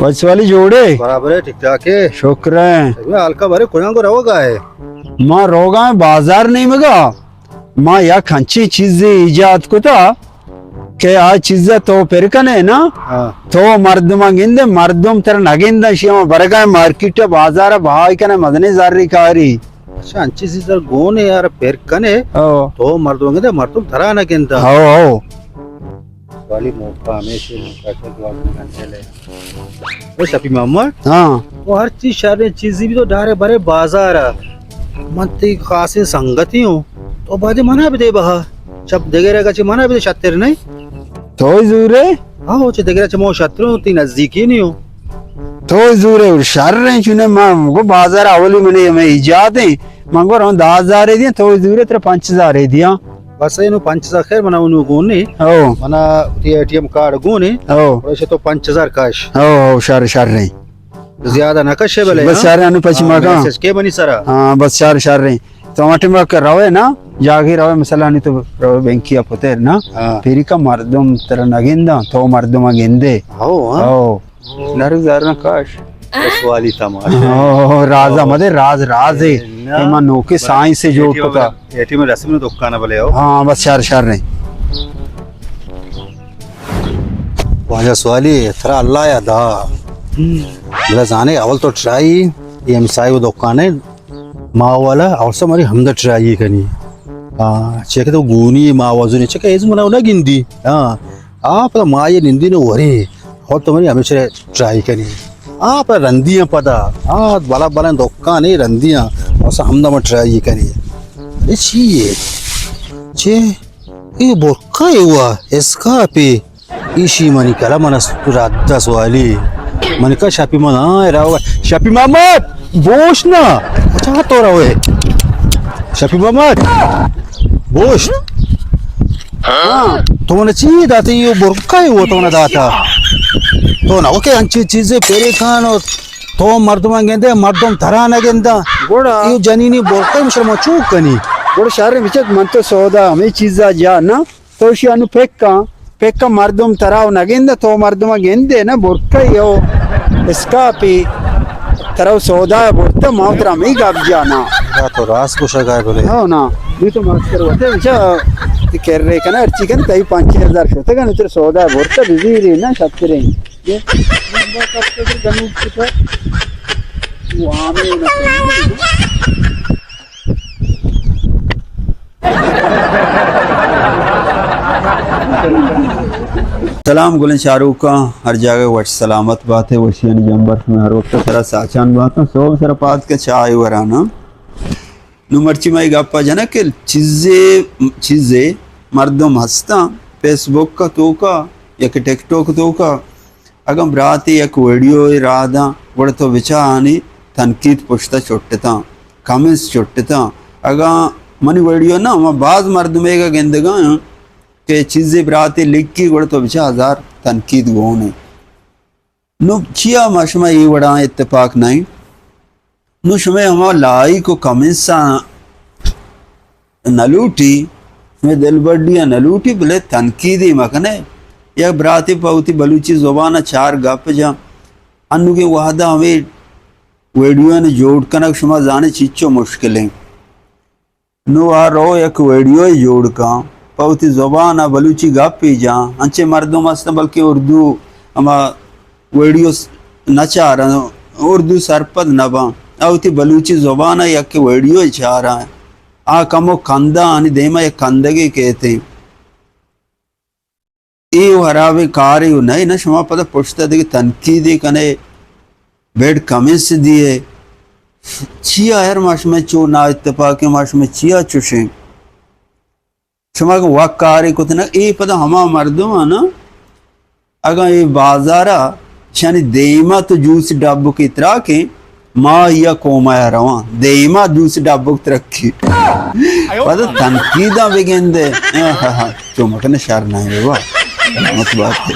وش سوالی، جوڑے؟ برابر ہے، ٹھیک ٹھاک ہے۔ شکر ہے۔ اے حال کا بارے کجا کو روگا ہے؟ ما روگا ہے بازار نیمگا۔ ما یک ہنچیں چیزے ایجاد کتا کہ آ چیزا تو پر کنے نا، ہاں۔ تو مردما گندے، مردم ترا نہ گندن، شی ہما برگا ہے مارکیٹ بازار بہائی کنے مزنیں زری کاری۔ اچھا، انچی چیزا گونے یار پر کنے، او۔ تو مردم گندے، مردم ترا نہ گندن۔ او، او۔ والی موقع ہمیشہ موقع سے دعا کرنا چلے۔ او شپی محمد۔ ہاں۔ تو ہر چیز شریں چیزی بھی تو ڈارے برے بازار۔ من تی خاصیں سنگتی ہوں۔ تو بعد منا بدے بہا۔ شپ دگرے کا چی منا بدے شتر نہیں۔ تو زورے؟ ہاں، او چی دگرے چی مو شتر ہوں، تی نزدیکی نہیں ہوں۔ تو زورے اور شر ہیں، چونے ما گو بازار اولی منے ہمیں ایجاد ہیں۔ من گو رہوں دہ ہزار دیا، تو زورے ترے پنچ ہزار دیا۔ بس اینو پنچ ہزار خیر منا انو گون نہیں۔ او۔ منا تی اے ٹی ایم کارڈ گون نہیں۔ او۔ اور اسے تو پنچ ہزار کاش۔ او، او، شر، شر نہیں۔ زیادہ نہ کشے بلے، بس ہاں؟ شر انو پچی ہاں، ما کا۔ میسج کے بنی سرا۔ ہاں، بس شر، شر نہیں۔ تو ہما ٹائم کہ روے نا، جاگے روے، مثلاً نی تو روے بینکی ءَ پتر نا، ہاں۔ پیری کا مردم ترا نہ گنداں، تو مردم گندے۔ ہو، ہاں۔ ہو۔ نر زر نہ کاش۔ بس والی تماشا۔ ہو، راز ہو۔ مدے، راز، راز ہے۔ اے نا۔ اے ما نوکے بس سائنس سے جوڑ اے ٹی ایم کتا۔ اے ٹی ایم رسم دکان بلے ہو۔ ہاں، بس شر، شر نہیں۔ واجہ سوالی، ترا اللہ یا دا۔ ہم۔ بلا زانے، اول تو ٹرائی، یہ ہمسائے وہ دکان ہے۔ ما والا اور سا مری ہمدا ٹرائی کنی۔ آ، چیک تو گونی ما وزنی چیک ایز منا نہ گندی۔ ہاں۔ آ، پدا ما یہ نندی نو وری۔ اور تو مری ہمیشہ ٹرائی کنی۔ آ، پدا رندیاں پدا۔ آ، بلا بلا دکان ہے رندیاں۔ اور سا ہمدا ما ٹرائی کنی۔ اے چی ہے؟ چے؟ اے برقع ہے ہوا، اسکاپ ہے۔ ایشی منی کلا من است رد است والی۔ من کا شپی من، ہاں، راوگا۔ شپی محمد، بوش نا۔ اچھا، تو روے۔ شپی محمد، بوش۔ ہاں، تو من چی داتے؟ یہ برقع ہے وہ تو من داتا۔ تو نہ، اوکے، انچی چیزیں پیرے کان اور تو مردم گندے، مردم ترا نہ گندا۔ گڑا۔ یہ جنینی برقع مسلمان چوک کنی۔ گڑا شہر بچت من تو سودا ہمیں چیزا جا نا۔ تو شی انو پکاں، پکاں مردم ترا و نگندہ، تو مردم گندے نا، برقع یو اسکاپی ترا و سودا برتا، ما ترا ہمیں گپ جانا۔ دا تو راست گوشگا ہے بلے۔ ہاں نا، نی تو مستر وتے بچا، تی کرے کنا، ہرچی کنا، تئی پنچ ہزار شتگا، نی ترا سودا برتا، بزیری نا، شتریں۔ یہ، یہ بات اب تک گنوک کتا، وہ آمے نا۔ سلام گلیں چاروکاں، ہر جاگہ وش سلامت باتے، وشیانی جمبر شمئے ہر وقت سرا ساچان باتاں۔ سوب سرا پاد کہ چاہ وراناں۔ نو مرچی ما اے گپا جناں کہ چیزے، چیزے مردم ہستاں فیس بک توکا یا کہ ٹک ٹاک توکا، اگاں براتے یک ویڈیوے راہ داں، گڑا تو بچار آنی تنقید پشتا چٹتاں، کمنٹس چٹتاں۔ اگاں منی ویڈیو نہ، ما باز مردمے گا گندگا آں کہ چیزے براتے لکھی، گڑا تو بچار ہزار تنقید گون ایں۔ نو چیا ما شما اے وڑا اتفاق نہ ایں؟ نو شمئے ہما لائک و کمنٹساں نہ لوٹی، شمئے دلبڈی ءَ نہ لوٹی، بلے تنقیدے مہ کنے۔ یک براتے پہ وتی بلوچی زبان ءَ چار گپ جاں۔ انوگیں وہد ءَ ہمے ویڈیوانی جوڑ کنگ شما زانے چیچو مشکلیں۔ نو آ رو یک ویڈیوے جوڑ کن، پہ وتی زبان ءَ بلوچی گپے جاں۔ انچیں مردم ہستن بلکیں اردو ہما ویڈیو س-، نہ چارن، اردو سرپد نہ باں۔ آ وتی بلوچی زبان ءَ یک ویڈیوے چاراں۔ آ کمو کنداں، آنی دیما یک کندگے کیتیں۔ اے و ہرابیں کارے و نئے، نہ شما پدا پشتا دگہ تنقیدے کنے، بیڈ کمنٹس دیئے۔ چیا ہر ما شمئے چو نا اتفاقیں، ما شمئے چیا چوشیں؟ شما اگاں وت کارے کت نہ، اے پدا ہما مردم آ نا، اگاں اے بازارا شانی دیما تو جوس ڈبکے تراکیں، ما یا کوما رواں، دیما جوس ڈبک ترکی۔ پدا تنقیداں بگندے۔ چو مکنے، شر نہ بابا۔ مت بات ہے۔